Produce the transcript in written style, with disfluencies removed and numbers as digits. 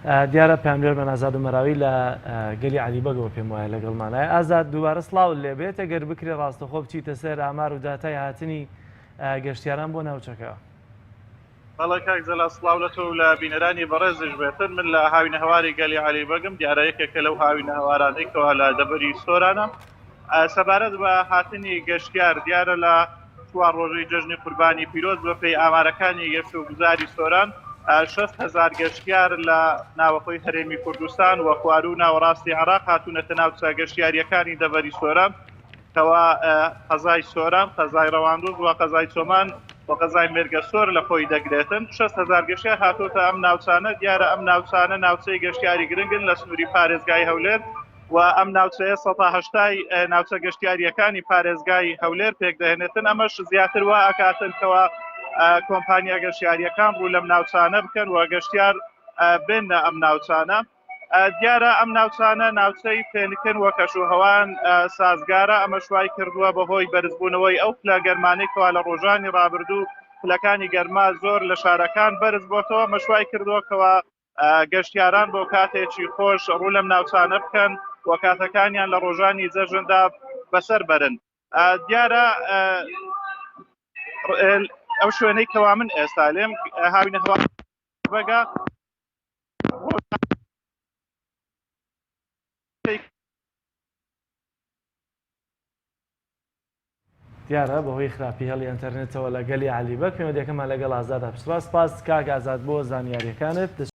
دیارە پەیامنێرمان ئازاد مەراوی لە گەلی عەلی بەگەوە پێم وایە لەگەڵمانایە. ئازاد دووبارە سڵاوت لێ بێت، ئەگەر بکرێ ڕاستەخۆ بچیتە سەر ئامار و داتای هاتنی گەشتیاران بۆ ناوچەکە. بەڵێ کاک جەلال سڵاو لە تۆ و لە بینەرانی بەڕێزیش بێتن. من لە هاوینەهەواری گەلی عەلی بەگم، دیارە یەکێکە لەو هاوینەهەوارانەی کەوا لە دەڤەری سۆرانە. سەبارەت بە هاتنی گەشتیار، دیارە لە چوار ڕۆژەی جەژنی قوربانی پیرۆز بەپێی ئامارەکانی گەشت و گوزاری سۆران 6 هەزار گەشتیار لە ناوەخۆی هەرێمی کوردستان و خواروو و ناوەڕاستی عێراق هاتوونەتە ناوچە گەشتیارییەکانی دەڤەری سۆران کەوا قەزای سۆران، قەزای ڕەواندوز و قەزای چۆمان و قەزای مێرگەسۆر لە خۆی دەگرێتن. 6 هەزار گەشتیار هاتووەتە ئەم ناوچانە، دیارە ئەم ناوچانە ناوچەی گەشتیاری گرنگن لە سنووری پارێزگای هەولێر و ئەم ناوچەیە سەتا هەشتای ناوچە گەشتیارییەکانی پارێزگای هەولێر پێکدەهێنێتن، ئەمەش زیاتر وا ئەکاتن کەوا کۆمپانیا گەشتیارییەکان ڕوو لەم ناوچانە بکەن و گەشتیار بێنە ئەم ناوچانە. دیارە ئەم ناوچانە ناوچەی فێنکن و کەش و هەوان سازگارە، ئەمەش وای کردووە بەهۆی بەرزبوونەوەی ئەو پلە گەرمانەی کەوا لە ڕۆژانی ڕابردوو پلەکانی گەرما زۆر لە شارەکان بەرز بۆتەوە، ئەمەش وای کردووە کەوا گەشتیاران بۆ کاتێکی خۆش ڕوو لەم ناوچانە بکەن و کاتەکانیان لە ڕۆژانی جەژندا بەسەر بەرن. دیارە ئەو شوێنەی کەوا من ئێستا لێم هاوینەهەوا بەگە دیارە بەهۆی خراپی هێڵی ئەنتەرنێتەوە لە گەلی عەلی بەگ پەیوەندیەکەمان لەگەڵ ئازاد پشتڕاست. سپاس کاک ئازاد بۆ زانیاریەکانت.